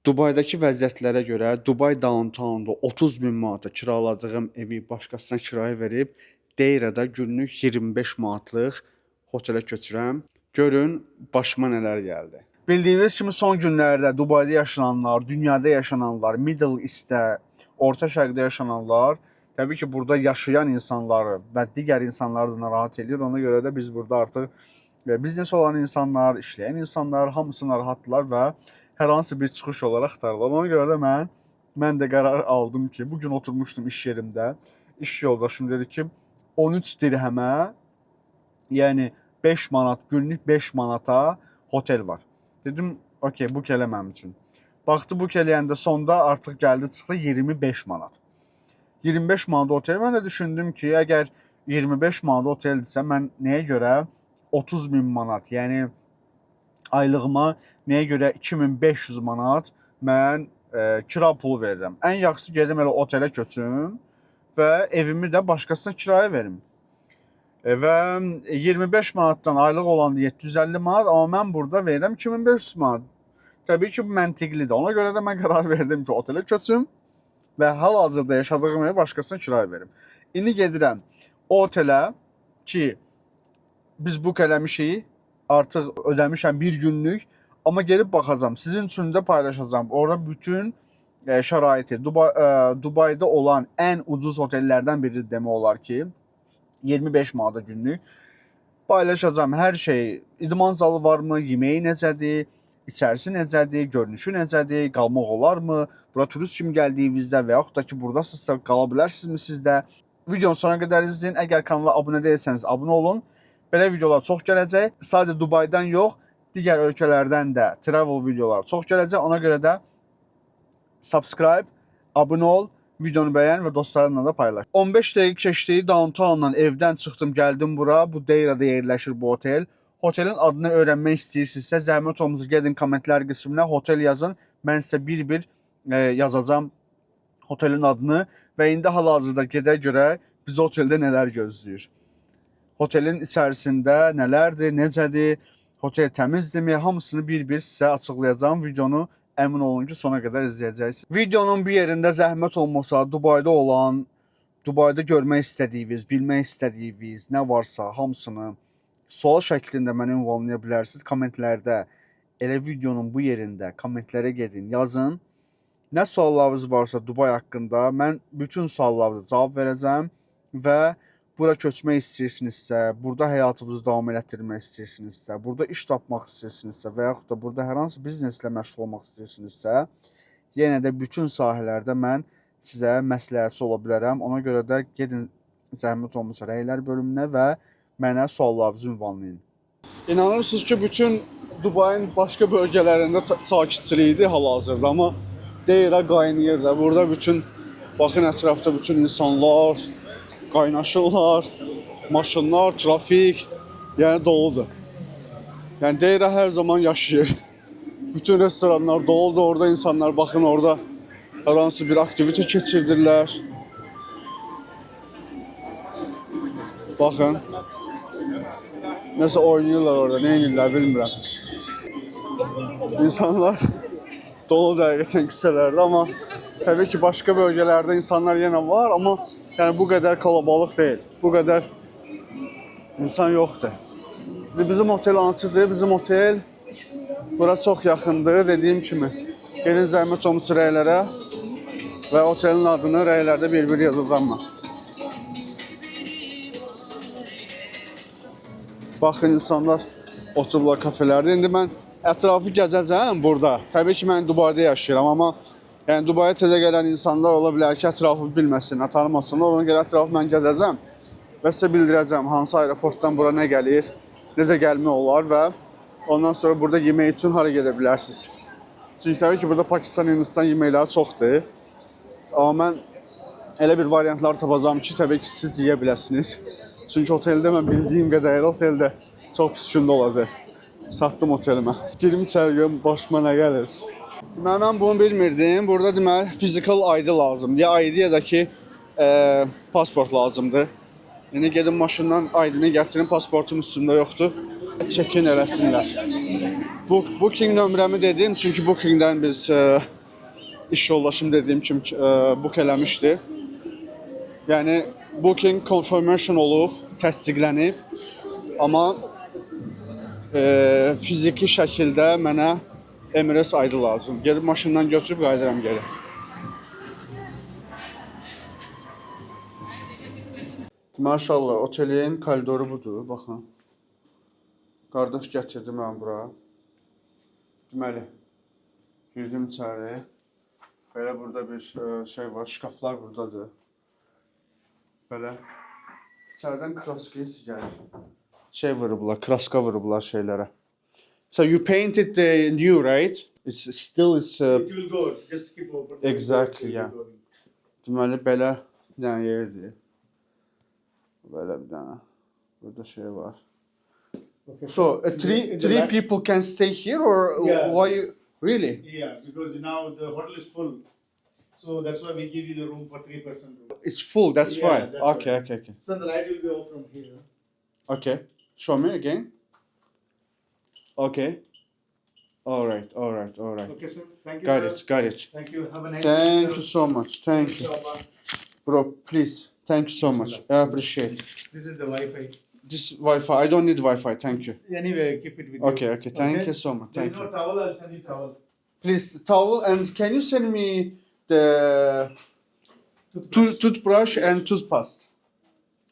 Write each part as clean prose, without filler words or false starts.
Dubaydakı vəziyyətlərə görə Dubay downtown-da 30 min manata kiraladığım evi başqasına kirayə verib Deyrada günlük 25 manatlıq otelə köçürəm. Görün başıma nələr gəldi. Bildiyiniz kimi son günlərdə Dubayda yaşananlar, dünyada yaşananlar, Middle East-də, Orta Şərqdə yaşananlar təbii ki, burada yaşayan insanları və digər insanları da narahat eləyir. Ona görə də biz burada artıq biznes olan insanlar, işləyən insanlar hamısı narahatdırlar və hər hansı bir çıxış olaraq axtarırlar. Ona görə də mən də qərar aldım ki, bu gün oturmuşdum iş yerimdə. İş yoldaşım dedi ki, 13 dirhəmə, yəni 5 manat, günlük 5 manata otel var. Dedim, okey, book elə mənim üçün. Baxdı book eləyəndə sonda artıq gəldi çıxdı 25 manat. 25 manat otel. Mən də düşündüm ki, əgər 25 manat oteldirsə, mən nəyə görə 30 min manat, yəni aylığıma nəyə görə 2500 manat mən kira pulu verirəm. Ən yaxşısı gedim elə otelə köçüm və evimi də başqasına kirayə verim. Və 25 manatdan aylıq olan 750 manat, amma mən burada verirəm 2500 manat. Təbii ki, bu məntiqlidir. Ona görə də mən qərar verdim ki, otelə köçüm və hal-hazırda yaşadığım evi başqasına kirayə verim. İndi gedirəm o otelə ki, biz book eləmişik, artıq ödəmişəm bir günlük, amma gedib baxacağam. Sizin üçün də paylaşacağam. Orada bütün şəraiti, Dubayda olan ən ucuz otellərdən biridir demək olar ki, 25 manata günlük. Paylaşacağam hər şey. İdman zalı varmı, yeməyi necədir, içərisi necədir, görünüşü necədir, qalmaq olarmı? Bura turist kimi gəldiyinizdə və yaxud da ki, buradasınızsa qala bilərsinizmi siz də? Videonun sonuna qədər izləyin. Əgər kanala abunə deyilsəniz, abunə olun. Belə videolar çox gələcək. Sadəcə Dubaydan yox, digər ölkələrdən də travel videolar çox gələcək. Ona görə də subscribe, abunə ol, videonu bəyən və dostlarınla da paylaş. 15 dəqiqə keçdi, downtowndan evdən çıxdım, gəldim bura. Bu Deyrada yerləşir bu otel. Otelin adını öyrənmək istəyirsinizsə, zəhmət olmasa gedin kommentlər qisminə hotel yazın. Mən sizə bir-bir yazacağam otelin adını və indi hal-hazırda gedək görək bizi oteldə nələr gözləyir. Otelin içərisində nələrdir, necədir, otel təmizdirmi, hamısını bir-bir sizə açıqlayacağam. Videonu əmin olun ki, sona qədər izləyəcəksiniz. Videonun bir yerində zəhmət olmasa Dubayda olan, Dubayda görmək istədiyiniz, bilmək istədiyiniz nə varsa hamısını sual şəklində mənə ünvanlaya bilərsiniz. Kommentlərdə elə videonun bu yerində kommentlərə gedin, yazın. Nə suallarınız varsa Dubay haqqında mən bütün suallarınıza cavab verəcəm və bura köçmək istəyirsinizsə, burada həyatınızı davam elətdirmək istəyirsinizsə, burada iş tapmaq istəyirsinizsə və yaxud da burada hər hansı bizneslə məşğul olmaq istəyirsinizsə, yenə də bütün sahələrdə mən sizə məsləhətçi ola bilərəm. Ona görə də gedin zəhmət olmasa rəylər bölümünə və mənə suallarınızı ünvanlayın. İnanırsınız ki, bütün Dubayın başqa bölgələrində sakitçilik idi hal-hazırda, amma Deyra qaynayır da. Burada bütün, baxın ətrafda bütün insanlar qaynaşırlar, maşınlar, trafik, yəni doludur. Yəni Deyra hər zaman yaşayır. Bütün restoranlar doludur, orada insanlar baxın orada hər hansı bir aktivite keçirdirlər. Baxın. Nəsə oynayırlar orada, nə edirlər bilmirəm. İnsanlar dolu həqiqətən küçələrdə, amma təbii ki, başqa bölgələrdə insanlar yenə var, amma yəni bu qədər kalabalıq deyil. Bu qədər insan yoxdur. Bizim otel hansıdır? Bizim otel bura çox yaxındır, dediyim kimi. Gedin zəhmət olmasa rəylərə və otelin adını rəylərdə bir-bir yazacağam mən. Baxın, insanlar otururlar kafelərdə. İndi mən ətrafı gəzəcəm burada. Təbii ki, mən Dubayda yaşayıram, amma yəni Dubaya təzə gələn insanlar ola bilər ki, ətrafı bilməsinlər, tanımasınlar. Ona görə ətrafı mən gəzəcəm və sizə bildirəcəm hansı aeroportdan bura nə gəlir, necə gəlmək olar və ondan sonra burada yemək üçün hara gedə bilərsiniz. Çünki təbii ki, burada Pakistan, Hindistan yeməkləri çoxdur. Amma mən elə bir variantlar tapacağam ki, təbii ki, siz yeyə biləsiniz. Çünki oteldə mən bildiyim qədərilə oteldə çox pis gündə olacaq. Çatdım otelimə. Girim içəri görüm başıma nə gəlir. Deməli, mən bunu bilmirdim. Burada deməli physical ID lazımdır. Ya ID ya da ki pasport lazımdır. İndi gedim maşından ID-ni gətirim, pasportum üstümdə yoxdur. Check-in eləsinlər. Booking nömrəmi dedim, çünki Bookingdən biz iş yoldaşım dediyim kimi book eləmişdi. Yəni booking confirmation olub, təsdiqlənib. Amma fiziki şəkildə mənə Emirates ID lazım. Gedib maşından götürüb qayıdıram geri. Maşallah, otelin koridoru budur, baxın. Qardaş gətirdi məni bura. Deməli, girdim içəri. Belə burada bir şey var, şkaflar buradadır. Belə. İçəridən kraska hissi gəlir. Şey vurublar, kraska vurublar şeylərə. So you painted the new, right? It's still it's It will go. Just keep open. Exactly, It will be yeah. going. Deməli belə bir dənə yerdir. Belə bir dənə. Burada şey var. Okay. So three In the three back- people can stay here or Yeah. why you really? Yeah, because now the hotel is full, so that's why we give you the room for three person room. It's full, that's Yeah, why. that's Okay, why. okay. So the light will be off from here. Okay. Show me again. Okay. All right, all right, all right. Okay, sir. Thank you, Got sir. it, got it. Thank you. Have a nice Thank day, you sir. so much. Thank you. Inshallah. Bro, please. Thank you so much. I appreciate it. This is the Wi-Fi. This Wi-Fi, I don't need Wi-Fi. Thank you. Anyway, keep it with you. Okay, okay. Thank you so much. There Thank is no you. towel. I'll send you towel. Please, towel, and can you send me the Toothbrush. toothbrush and toothpaste?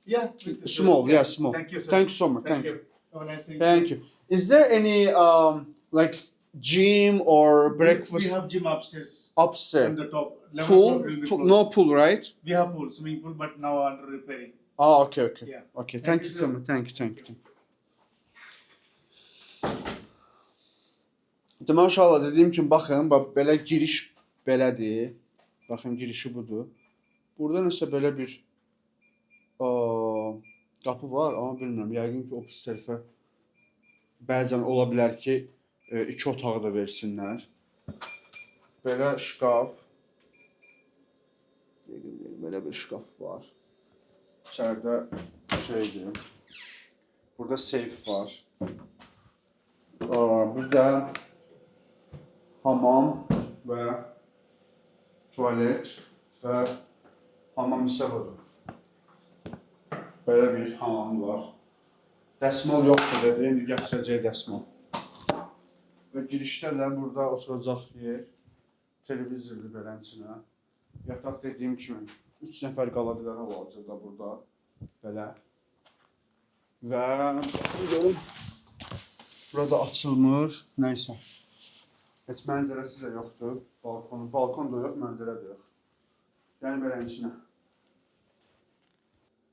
Yeah. With the- Small, yeah, small. Thank you, sir. Thank you so much. Thank Thank you. you. Have a nice day. Thank you. Is there any like gym or breakfast We have gym upstairs. On upstairs? the top. 11 Pool? o'clock will be Pool? closed. No pool, right? We have pool, swimming pool, but now under repairing. Ah, okay, okay. Yeah. Okay, Thank thank you, you so sir. much. Thank you, thank you. Deməli uşaqlar, dediyim kimi baxın, bax belə giriş belədir. Baxın girişi budur. Burada nəsə belə bir qapı var, amma bilmirəm. Yəqin ki, o pis tərəfə bəzən ola bilər ki, iki otağı da versinlər. Belə şkaf. Deyim, belə bir şkaf var. İçəridə şeydir. Burada seyf var. Burada hamam və tualet və hamam isə budur. Belə bir hamam var. Dəsmal yoxdur dedi, indi gətirəcək dəsmal. Və girişdə də burada oturacaq yer, televizordur beləsinə. Yataq dediyim kimi 3 nəfər qala bilər hal-hazırda burada. Belə. Və görüm burada açılmır. Nəysə. Heç mənzərəsi də yoxdur. Balkon, balkon da yox, mənzərə də yox. Yəni beləsinə.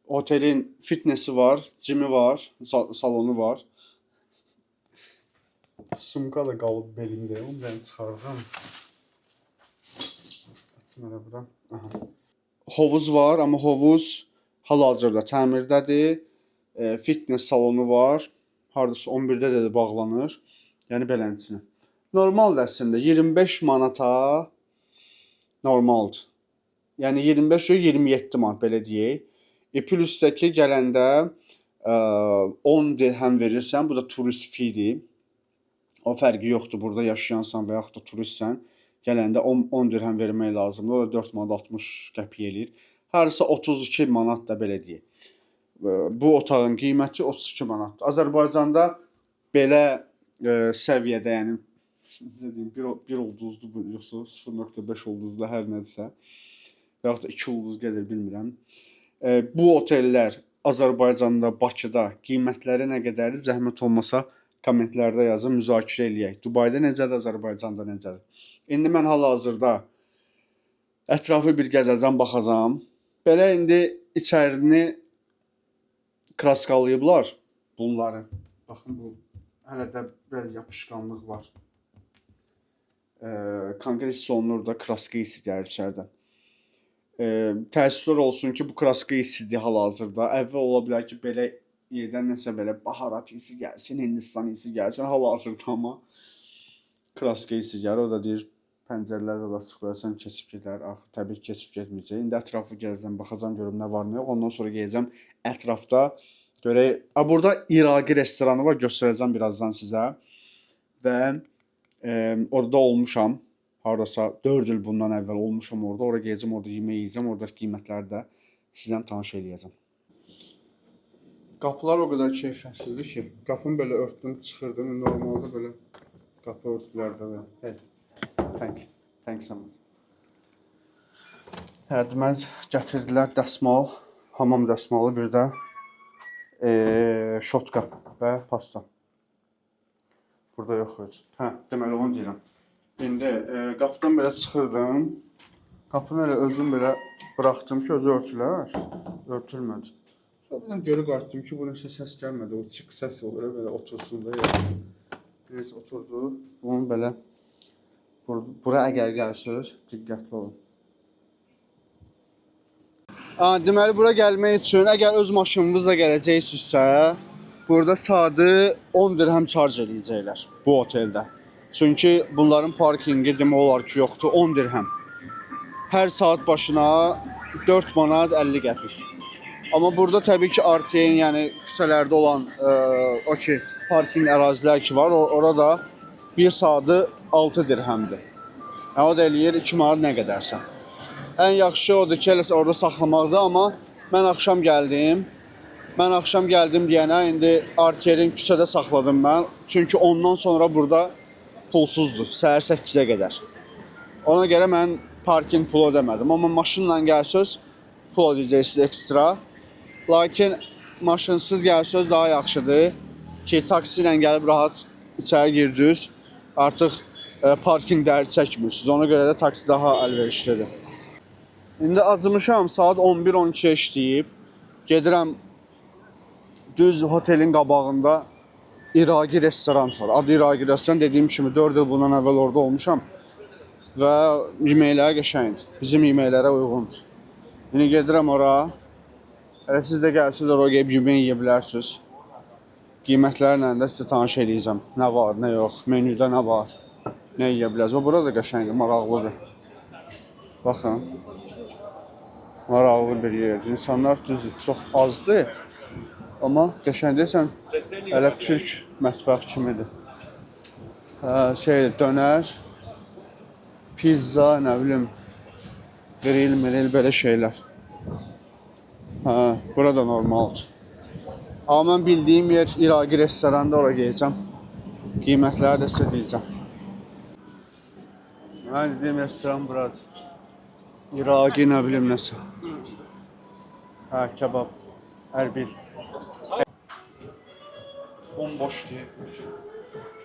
Otelin fitnessi var, cimi var, salonu var. Sumka da qalıb belimdə, onu mən çıxarıram. Atım elə bura. Aha. Hovuz var, amma hovuz hal-hazırda təmirdədir. Fitness salonu var. Hardasa 11-də də bağlanır. Yəni beləsinə. Normaldır əslində. 25 manata normaldır. Yəni 25 yox, 27 manat belə deyək. Plus də ki, gələndə 10 dirhəm verirsən, bu da turist fee-dir. O fərqi yoxdur. Burada yaşayansan və yaxud da turistsən, gələndə 10 dirhəm vermək lazımdır. O da 4 manat 60 qəpik eləyir. Hardasa 32 manat da belə deyək. Bu otağın qiyməti 32 manatdır. Azərbaycanda belə səviyyədə, yəni necə deyim, bir ulduzlu bu, yoxsa 0.5 ulduzlu hər nədirsə və yaxud da 2 ulduz gəlir bilmirəm. Bu otellər Azərbaycanda, Bakıda qiymətləri nə qədərdir? Zəhmət olmasa kommentlərdə yazın, müzakirə eləyək. Dubayda necədir, Azərbaycanda necədir? İndi mən hal-hazırda ətrafı bir gəzəcəm, baxacağam. Belə indi içərini kraskalayıblar bunları. Baxın bu hələ də biraz yapışqanlıq var. Konkret hiss olunur da kraska hissi gəlir içəridən. Təəssüflər olsun ki, bu kraska hissidir hal-hazırda. Əvvəl ola bilər ki, belə yerdən nəsə belə baharat hissi gəlsin, Hindistan hissi gəlsin. Hal-hazırda amma kraska hissi gəlir. O da deyir, pəncərələr də açıq qoyarsan keçib gedər. Axı təbii ki, keçib getməyəcək. İndi ətrafı gəzəcəm, baxacam görüm nə var, nə yox. Ondan sonra gedəcəm ətrafda görək. A burada İraqi restoranı var, göstərəcəm birazdan sizə. Və orada olmuşam. Hardasa 4 il bundan əvvəl olmuşam orada. Ora gedəcəm, orada yemək yeyəcəm, orada qiymətləri də sizlə tanış eləyəcəm. Qapılar o qədər keyfiyyətsizdir ki, qapını belə örtdüm, çıxırdım. Normalda belə qapı örtülər də belə. Hey, thank you. Thank you so much. Hə, deməli gətirdilər dəsmal, hamam dəsmalı, bir də şotka və pasta. Burada yox idi. Hə, deməli onu deyirəm. İndi qapıdan belə çıxırdım. Qapını elə özüm belə buraxdım ki, özü örtülər. Örtülmədi. Sonra geri qayıtdım ki, bu nəsə səs gəlmədi. O çıx səs olur, belə otursun da. Yəni. Neysə oturdu. Bunu belə bura əgər gəlsəniz, diqqətli olun. Deməli bura gəlmək üçün əgər öz maşınınızla gələcəksinizsə, burada saatı 10 dirhəm charge eləyəcəklər bu oteldə. Çünki bunların parkingi demək olar ki, yoxdur, 10 dirhəm. Hər saat başına 4 manat 50 qəpik. Amma burada təbii ki, RTN, yəni küçələrdə olan o ki, parkinq ərazilər ki var, orada bir saatı 6 dirhəmdir. Yəni o da eləyir 2 manat nə qədərsə. Ən yaxşı odur ki, elə orada saxlamaqdır, amma mən axşam gəldim. Mən axşam gəldim deyənə indi Arterin küçədə saxladım mən. Çünki ondan sonra burada pulsuzdur, səhər 8-ə qədər. Ona görə mən parking pulu ödəmədim. Amma maşınla gəlsəz pul ödəyəcəksiniz ekstra. Lakin maşınsız gəlsəz daha yaxşıdır ki, taksi ilə gəlib rahat içəri girdiniz. Artıq parking dərdi çəkmirsiniz. Ona görə də taksi daha əlverişlidir. İndi acımışam, saat 11-12 işləyib. Gedirəm, düz otelin qabağında İraqi restoran var. Adı İraqi restoran, dediyim kimi 4 il bundan əvvəl orada olmuşam və yeməkləri qəşəngdir. Bizim yeməklərə uyğundur. İndi gedirəm ora. Elə siz də gəlsəniz ora gedib yemək yeyə bilərsiniz. Qiymətlərlə də sizə tanış eləyəcəm. Nə var, nə yox, menüdə nə var, nə yeyə bilərsiniz. O bura da qəşəngdir, maraqlıdır. Baxın. Maraqlı bir yerdir. İnsanlar düzdür, çox azdır. Amma qəşəng deyirsən, elə türk mətbəx kimidir. Hə, şey, dönər, pizza, nə bilim, grill, miril belə şeylər. Hə, bura da normaldır. Amma mən bildiyim yer İraqi restoranda, ora gedəcəm. Qiymətləri də sizə deyəcəm. Mən dediyim restoran buradır. İraqi nə bilim nəsə. Hə, kebab. Ərbil. Bomboşdur.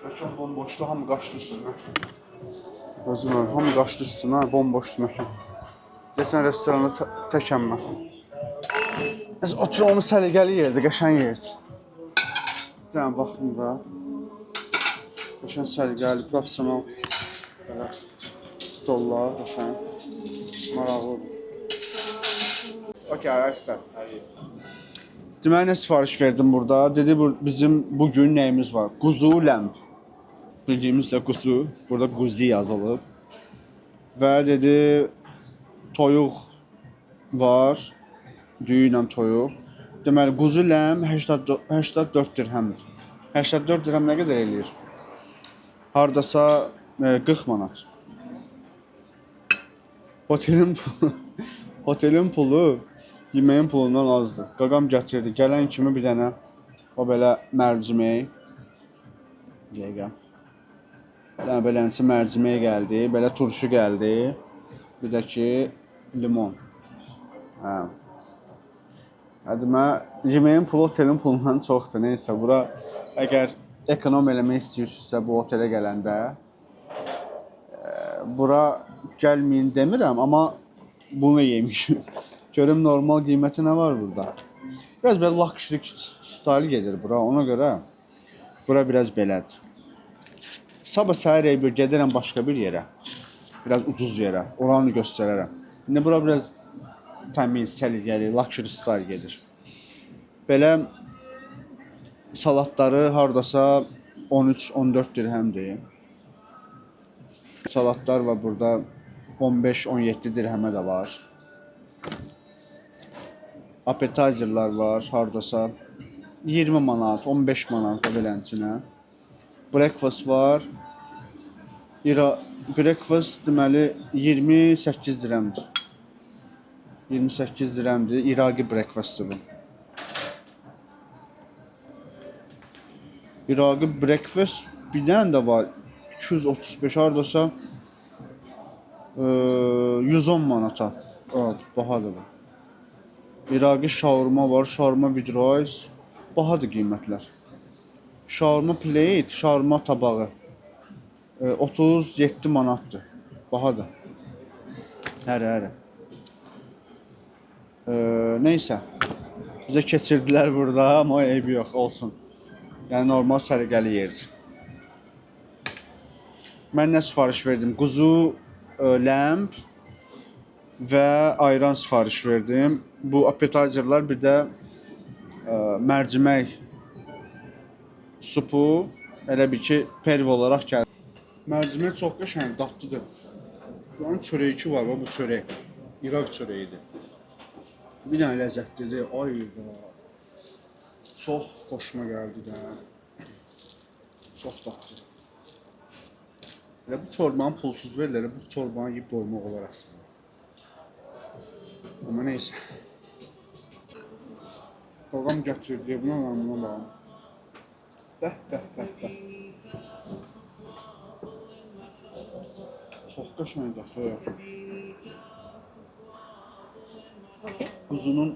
Məkan bomboşdur, hamı qaçdı üstünə. Özüm öyle, hamı qaçdı üstünə, bomboşdur məkan. Desən restoranda təkəm mən. Biz oturmamız səliqəli yerdir, qəşəng yerdir. Bir dənə baxın da. Qəşəng səliqəli, professional belə stollar, qəşəng. Maraqlıdır. Okay, I start. Deməli nə sifariş verdim burada? Dedi bu bizim bu gün nəyimiz var? Quzu lamb. Bildiyimizdə quzu, burada quzi yazılıb. Və dedi toyuq var. Düyü ilə toyuq. Deməli quzu lamb 84 84 dirhəmdir. 84 dirhəm nə qədər eləyir? Hardasa 40 manat. Otelin pulu yeməyin pulundan azdır. Qaqam gətirdi. Gələn kimi bir dənə o belə mərcimək. Dəqiqə. Bir dənə beləncə mərcimək gəldi, belə turşu gəldi. Bir də ki limon. Hə. Hə, deməli yeməyin pulu otelin pulundan çoxdur. Neysə, bura əgər ekonom eləmək istəyirsinizsə bu otelə gələndə bura gəlməyin demirəm, amma bunu yemişim. Görüm normal qiyməti nə var burada. Biraz belə luxury style gedir bura. Ona görə bura biraz belədir. Sabah səhər bir gedirəm başqa bir yerə. Biraz ucuz yerə. Oranı göstərərəm. İndi bura biraz təmiz, səliqəli, luxury style gedir. Belə salatları hardasa 13-14 dirhəmdir. Salatlar var burada 15-17 dirhəmə də var. Appetizerlar var hardasa 20 manat, 15 manat da beləsinə. Breakfast var. İra breakfast deməli 28 dirhəmdir. 28 dirhəmdir. İraqi breakfastdır bu. İraqi breakfast bir dənə də var. 235 hardasa 110 manata. Evet, bahadır bu. İraqi şaurma var, şaurma with rice. Bahadır qiymətlər. Şaurma plate, şaurma tabağı 37 manatdır. Bahadır. Hərə, hərə. Neysə. Bizə keçirdilər burada, amma eybi yox, olsun. Yəni normal səliqəli yerdir. Mən nə sifariş verdim? Quzu, lamb və ayran sifariş verdim. Bu appetizerlar bir də mərcimək supu elə bil ki, perv olaraq gəldi. Mərcimək çox qəşəng, dadlıdır. Buranın çörəyi ki var, bax bu çörək. İraq çörəyidir. Bir dənə ləzzətlidir. Ay da. Çox xoşuma gəldi də. Çox dadlı. Elə bu çorbanı pulsuz verirlər, bu çorbanı yeyib doymaq olar əslində. Amma neysə. Qaqam gətirdi, buna lan, buna baxın. Bəh, bəh, bəh, bəh. Çox qəşəngdir axı. Quzunun,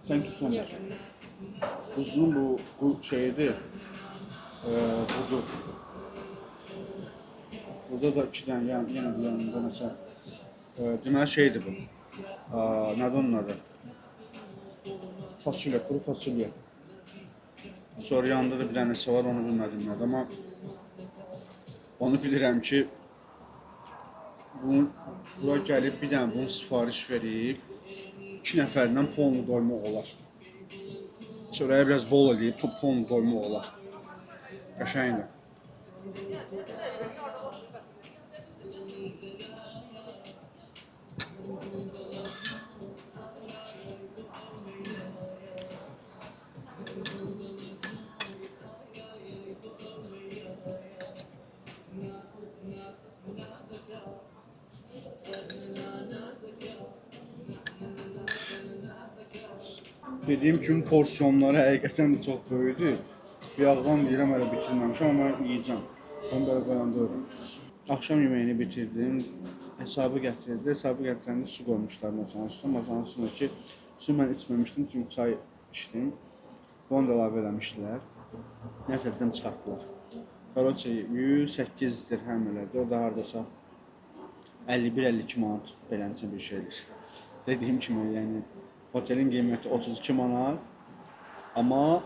thank you so much. Quzunun bu şeyidir, budur. Burada da iki dənə, yəni, yenə də yanında nəsə, deməli şeydir bu. Nədir onun adı? Fasulye, kuru fasulye. Sonra yanında da bir dənəsi var, onu bilmədim nədir, amma onu bilirəm ki, bunu bura gəlib bir dənə bunu sifariş verib, iki nəfərdən polnu doymaq olar. Çörəyi biraz bol eləyib, polnu doymaq olar. Qəşəngdir. Dediyim kimi porsiyonları həqiqətən də çox böyükdür. Yağdan deyirəm hələ bitirməmişəm, amma mən yeyəcəm. Mən belə qoyan. Axşam yeməyini bitirdim. Hesabı gətirdi. Hesabı gətirəndə su qoymuşlar masanın üstünə. Masanın üstündəki ki, su mən içməmişdim çünki çay içdim. Onu da əlavə eləmişdilər. Nəsə dedim çıxartdılar. Qaroçe 108 dirhəm elədi. O da hardasa 51-52 manat beləncə bir şeydir. Dediyim kimi, yəni otelin qiyməti 32 manat, amma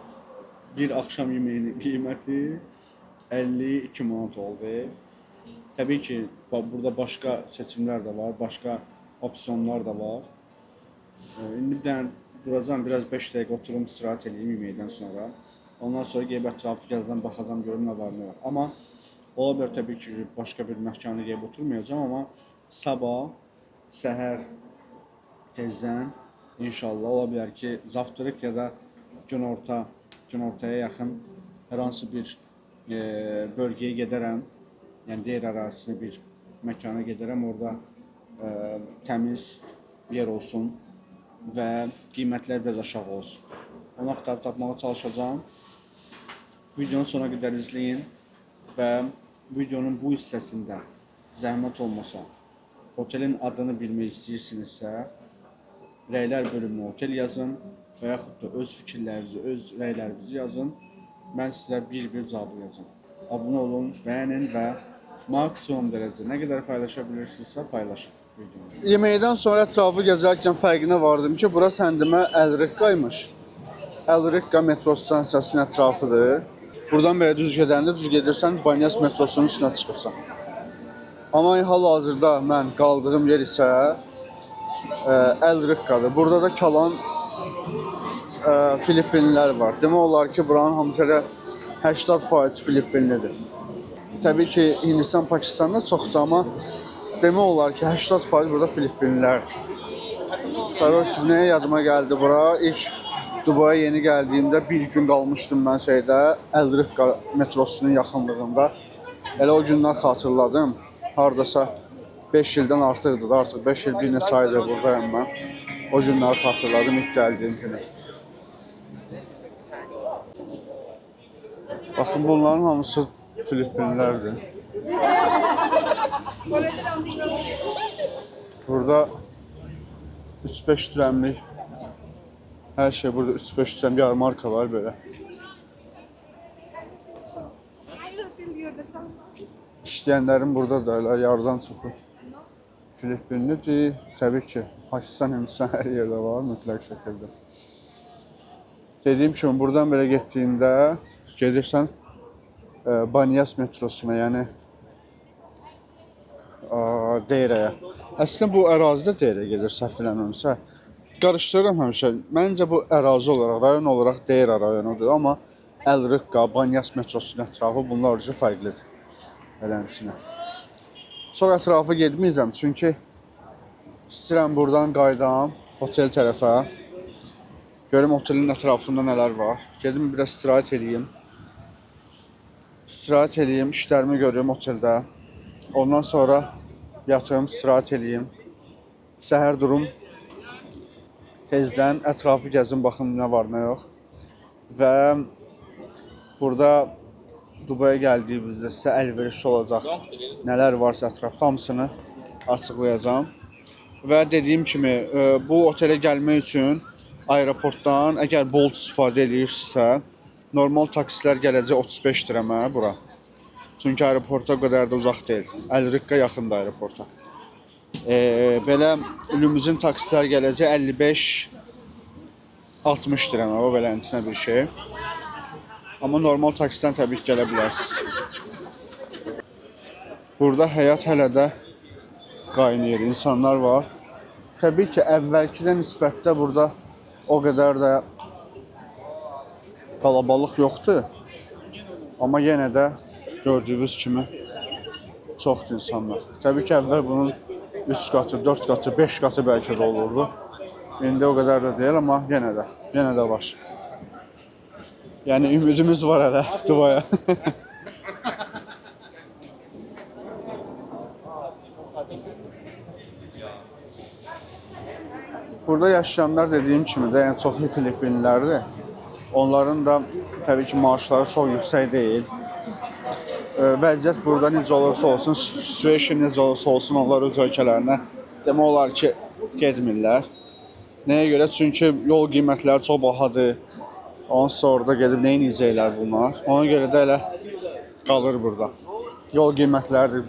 bir axşam yeməyinin qiyməti 52 manat oldu. Təbii ki, burada başqa seçimlər də var, başqa opsiyonlar da var. İndi bir dənə duracağam, biraz 5 dəqiqə oturum, istirahət eləyim yeməkdən sonra. Ondan sonra gedib ətrafı gəzəcəm, baxacağam, görüm nə var, nə yox. Amma ola bilər təbii ki, başqa bir məkana gedib oturmayacağam, amma sabah səhər tezdən inşallah ola bilər ki, zavtrıq ya da günorta, günortaya yaxın hər hansı bir bölgəyə gedərəm. Yəni deyir ərazisində bir məkana gedərəm. Orada təmiz yer olsun və qiymətlər biraz aşağı olsun. Onu axtarıb tapmağa çalışacağam. Videonu sona qədər izləyin və videonun bu hissəsində zəhmət olmasa otelin adını bilmək istəyirsinizsə, rəylər bölümünə otel yazın və yaxud da öz fikirlərinizi, öz rəylərinizi yazın. Mən sizə bir-bir cavablayacağam. Abunə olun, bəyənin və maksimum dərəcədə nə qədər paylaşa bilirsinizsə paylaşın videonu. Yeməkdən sonra ətrafı gəzərkən fərqinə vardım ki, bura səndimə Əl-Riqqaymış. Əl-Riqqa metro stansiyasının ətrafıdır. Buradan belə düz gedəndə düz gedirsən Banyas metrosunun üstünə çıxırsan. Amma hal-hazırda mən qaldığım yer isə Əl-Riqqadır. Burada da kalan Filippinlilər var. Demək olar ki, buranın hamısı elə 80% Filippinlidir. Təbii ki, Hindistan, Pakistanda çoxdur, amma demək olar ki, 80% burada Filippinlilərdir. Qaroç, nəyə yadıma gəldi bura? İlk Dubaya yeni gəldiyimdə bir gün qalmışdım mən şeydə, Əl Riqqa metrosunun yaxınlığında. Elə o gündən xatırladım. Hardasa 5 ildən artıqdır da, artıq 5 il bir neçə aydır buradayam mən. O günləri xatırladım ilk gəldiyim günü. Baxın, bunların hamısı Filippinlərdir. Burada 3-5 dirəmlik hər şey, burada 3-5 dirəm yarmarka var belə. İşləyənlərin burada da elə yarıdan çoxu Filippinlidir. Təbii ki, Pakistan, Hindistan hər yerdə var mütləq şəkildə. Dediyim kimi, buradan belə getdiyində gedirsən Banyas metrosuna, yəni Deyrəyə. Əslində bu ərazidə Deyrə gedir, səhv eləmirəmsə. Qarışdırıram həmişə. Məncə bu ərazi olaraq, rayon olaraq Deyrə rayonudur, amma Əl Riqqa, Banyas metrosunun ətrafı bunlar ucu fərqlidir. Eləsinə. Çox ətrafa getməyəcəm, çünki istəyirəm buradan qaydam otel tərəfə. Görüm otelin ətrafında nələr var. Gedim biraz istirahət eləyim. İstirahət eləyim, işlərimi görüm oteldə. Ondan sonra yatım, istirahət eləyim. Səhər durum tezdən ətrafı gəzim, baxım nə var, nə yox. Və burada Dubaya gəldiyinizdə sizə əlverişli olacaq nələr varsa ətrafda hamısını açıqlayacağam. Və dediyim kimi, bu otelə gəlmək üçün aeroportdan əgər Bolt istifadə edirsinizsə, normal taksilər gələcək 35 dirəmə bura. Çünki aeroporta o qədər də uzaq deyil. Əl Riqqa yaxındır aeroporta. Belə limuzin taksilər gələcək 55-60 dirəmə, o belə ənsinə bir şey. Amma normal taksidən təbii ki, gələ bilərsiniz. Burada həyat hələ də qaynayır, insanlar var. Təbii ki, əvvəlkidə nisbətdə burada o qədər də qalabalıq yoxdur. Amma yenə də gördüyünüz kimi çoxdur insanlar. Təbii ki, əvvəl bunun 3 qatı, 4 qatı, 5 qatı bəlkə də olurdu. İndi o qədər də deyil, amma yenə də var. Yəni ümidimiz var hələ Dubaya. Burada yaşayanlar dediyim kimi də yəni çoxlu Filippinlilərdir. Onların da təbii ki, maaşları çox yüksək deyil. Vəziyyət burada necə olursa olsun, situation necə olursa olsun, onlar öz ölkələrinə demək olar ki, getmirlər. Nəyə görə? Çünki yol qiymətləri çox bahadır. Ondan sonra da gedib nə edəcəklər bunlar? Ona görə də elə qalır burada. Yol qiymətləri,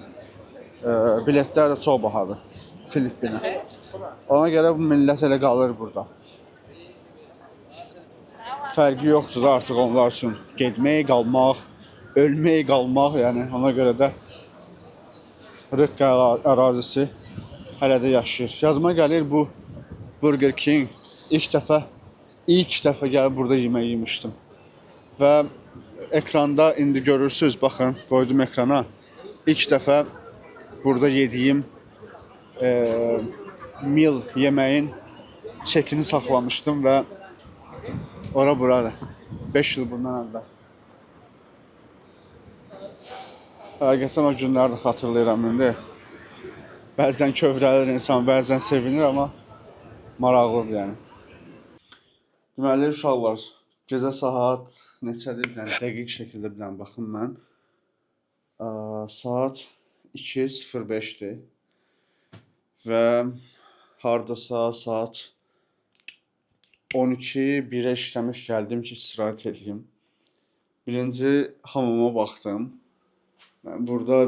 biletlər də çox bahadır Filippinə. Ona görə bu millət elə qalır burada. Fərqi yoxdur da artıq onlar üçün. Getmək, qalmaq, ölmək, qalmaq, yəni ona görə də Rıqqa ərazisi hələ də yaşayır. Yadıma gəlir bu Burger King ilk dəfə gəlib burada yemək yemişdim. Və ekranda indi görürsüz, baxın, qoydum ekrana. İlk dəfə burada yediyim meal yeməyin çekini saxlamışdım və ora buradır. 5 il bundan əvvəl. Həqiqətən o günləri də xatırlayıram indi. Bəzən kövrəlir insan, bəzən sevinir, amma maraqlıdır yəni. Deməli, uşaqlar, gecə saat neçədir, bir dənə dəqiq şəkildə bir dənə baxım mən. Saat 2:05-dir və hardasa saat 12-1-ə işləmiş gəldim ki, istirahət edeyim. Birinci hamama baxdım. Mən burada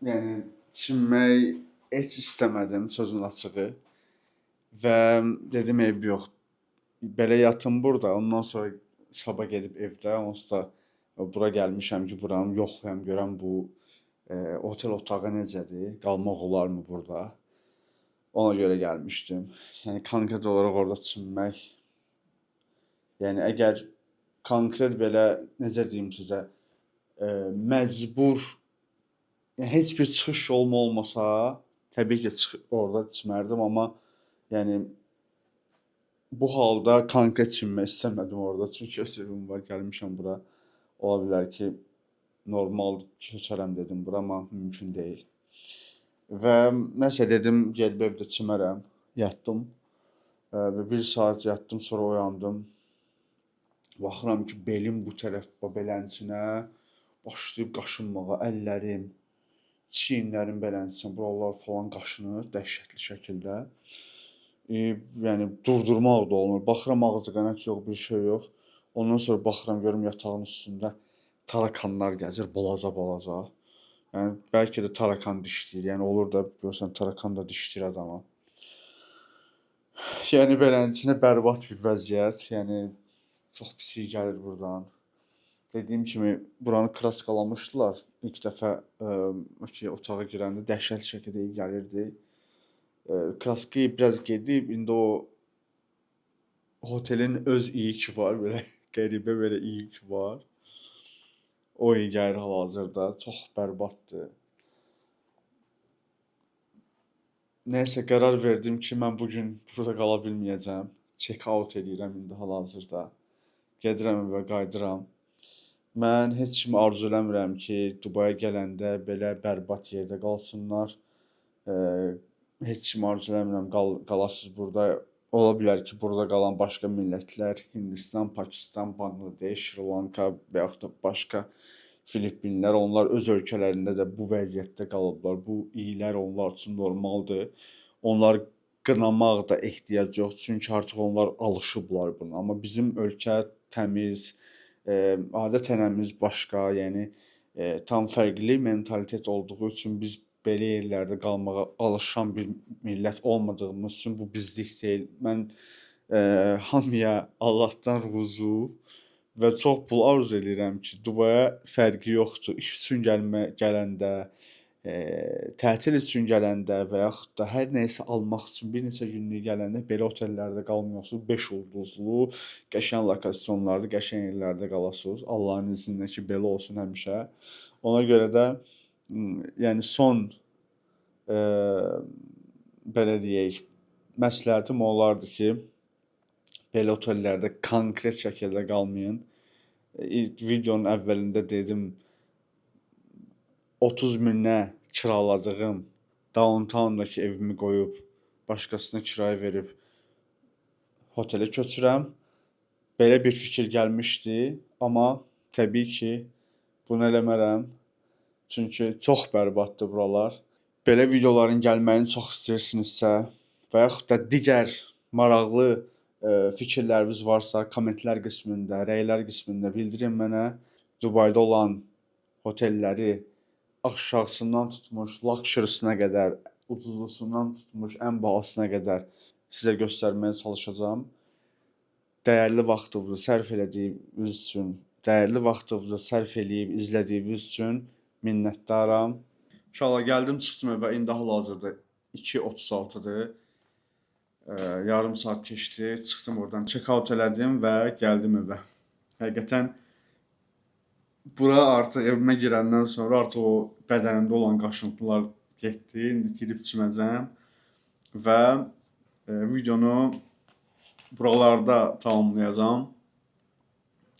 yəni çimmək heç istəmədim, sözün açığı. Və dedim eybi yox. Belə yatım burada, ondan sonra sabah gedib evdə, onsuz da bura gəlmişəm ki, buranı yoxlayam, görəm bu otel otağı necədir, qalmaq olarmı burada. Ona görə gəlmişdim. Yəni konkret olaraq orada çimmək, yəni əgər konkret belə necə deyim sizə, məcbur, yəni heç bir çıxış yolum olmasa, təbii ki, orada çimərdim, amma yəni Bu halda konkret çimmək istəmədim orada. Çünki öz evim var, gəlmişəm bura. Ola bilər ki, normal köçərəm dedim bura, amma mümkün deyil. Və nəsə dedim, gedib evdə çimərəm. Yatdım. Və bir saat yatdım, sonra oyandım. Baxıram ki, belim bu tərəf belənçinə başlayıb qaşınmağa, əllərim, çiyinlərim belənçinə, buralar falan qaşınır dəhşətli şəkildə. Yəni durdurmaq da olmur. Baxıram ağzı qanət yox, bir şey yox. Ondan sonra baxıram görüm yatağın üstündə tarakanlar gəzir, balaca-balaca. Yəni bəlkə də tarakan dişləyir. Yəni olur da görsən tarakan da dişləyir adama. Yəni belənçinə bərbad bir vəziyyət. Yəni çox pis iyi gəlir burdan. Dediyim kimi buranı kraskalamışdılar. İlk dəfə ki, otağa girəndə dəhşətli şəkildə iyi gəlirdi. Kraska biraz gedib, indi o otelin öz iyi ki var, belə qəribə belə iyi ki var. O iyi gəlir hal-hazırda. Çox bərbaddır. Nəysə qərar verdim ki, mən bu gün burada qala bilməyəcəm. Check out eləyirəm indi hal-hazırda. Gedirəm evə, qayıdıram. Mən heç kimi arzu eləmirəm ki, Dubaya gələndə belə bərbad yerdə qalsınlar. Heç kimi arzu eləmirəm qalasınız burada. Ola bilər ki, burada qalan başqa millətlər, Hindistan, Pakistan, Bangladeş, Şri Lanka və yaxud da başqa Filippinlər, onlar öz ölkələrində də bu vəziyyətdə qalıblar. Bu iylər onlar üçün normaldır. Onlar qınamaq da ehtiyac yox, çünki artıq onlar alışıblar buna. Amma bizim ölkə təmiz, adət-ənənəmiz başqa, yəni tam fərqli mentalitet olduğu üçün biz belə yerlərdə qalmağa alışan bir millət olmadığımız üçün bu bizlik deyil. Mən hamıya Allahdan ruzu və çox pul arzu eləyirəm ki, Dubaya fərqi yoxdur. İş üçün gələndə, tətil üçün gələndə və yaxud da hər nə isə almaq üçün bir neçə günlük gələndə belə otellərdə qalmıyorsunuz. 5 ulduzlu, qəşəng lokasyonlarda, qəşəng yerlərdə qalasınız. Allahın izni ilə ki, belə olsun həmişə. Ona görə də yəni son belə deyək, məsləhətim olardı ki, belə otellərdə konkret şəkildə qalmayın. Videonun əvvəlində dedim, 30 minə kiraladığım downtown-dakı evimi qoyub başqasına kirayə verib otelə köçürəm. Belə bir fikir gəlmişdi, amma təbii ki, bunu eləmərəm. Çünki çox bərbaddır buralar. Belə videoların gəlməyini çox istəyirsinizsə və yaxud da digər maraqlı fikirləriniz varsa, kommentlər qismində, rəylər qismində bildirin mənə. Dubayda olan otelləri aşağısından tutmuş luxury-sinə qədər, ucuzlusundan tutmuş ən bahalısına qədər sizə göstərməyə çalışacağam. Dəyərli vaxtınızı sərf elədiyiniz üçün, dəyərli vaxtınızı sərf eləyib izlədiyiniz üçün minnətdaram. İnşallah gəldim, çıxdım evə. İndi hal-hazırda 2:36-dır. Yarım saat keçdi. Çıxdım oradan, check out elədim və gəldim evə. Həqiqətən bura artıq evimə girəndən sonra artıq o bədənimdə olan qaşıntılar getdi. İndi girib çiməcəm və videonu buralarda tamamlayacağam.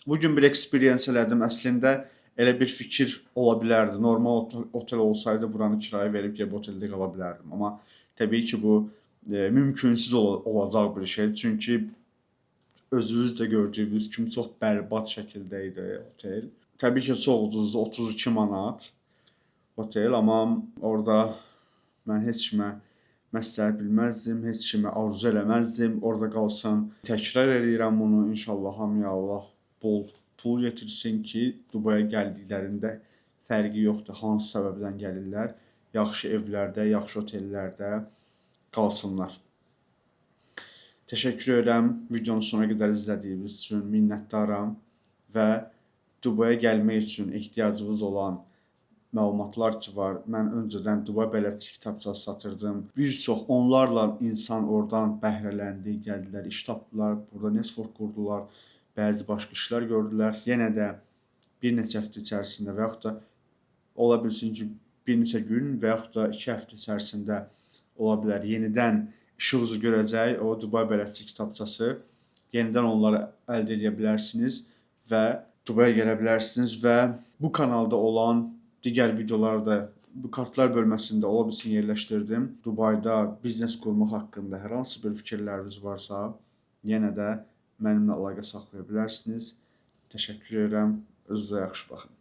Bu gün bir experience elədim. Əslində elə bir fikir ola bilərdi. Normal otel olsaydı buranı kirayə verib gedib oteldə qala bilərdim. Amma təbii ki, bu mümkünsüz olacaq bir şey. Çünki özünüz də gördüyünüz kimi çox bərbad şəkildə idi otel. Təbii ki, çox ucuzdur, 32 manat otel, amma orada mən heç kimə məsləhət bilməzdim, heç kimə arzu eləməzdim orada qalsın. Təkrar eləyirəm bunu, inşallah hamıya Allah bol pul yetirsin ki, Dubaya gəldiklərində fərqi yoxdur, hansı səbəbdən gəlirlər, yaxşı evlərdə, yaxşı otellərdə qalsınlar. Təşəkkür edirəm videonun sonuna qədər izlədiyiniz üçün, minnətdaram və Dubaya gəlmək üçün ehtiyacınız olan məlumatlar ki var. Mən öncədən Dubay bələdçi kitabçası satırdım. Bir çox onlarla insan oradan bəhrələndi, gəldilər, iş tapdılar, burada network qurdular, bəzi başqa işlər gördülər. Yenə də bir neçə həftə içərisində və yaxud da ola bilsin ki, bir neçə gün və yaxud da 2 həftə içərisində ola bilər. Yenidən İşıq üzü görəcək o Dubay bələdçisi kitabçası. Yenidən onları əldə edə bilərsiniz və Dubaya gələ bilərsiniz və bu kanalda olan digər videoları da bu kartlar bölməsində ola bilsin yerləşdirdim. Dubayda biznes qurmaq haqqında hər hansı bir fikirləriniz varsa, yenə də mənimlə əlaqə saxlaya bilərsiniz. Təşəkkür edirəm. Özünüzə yaxşı baxın.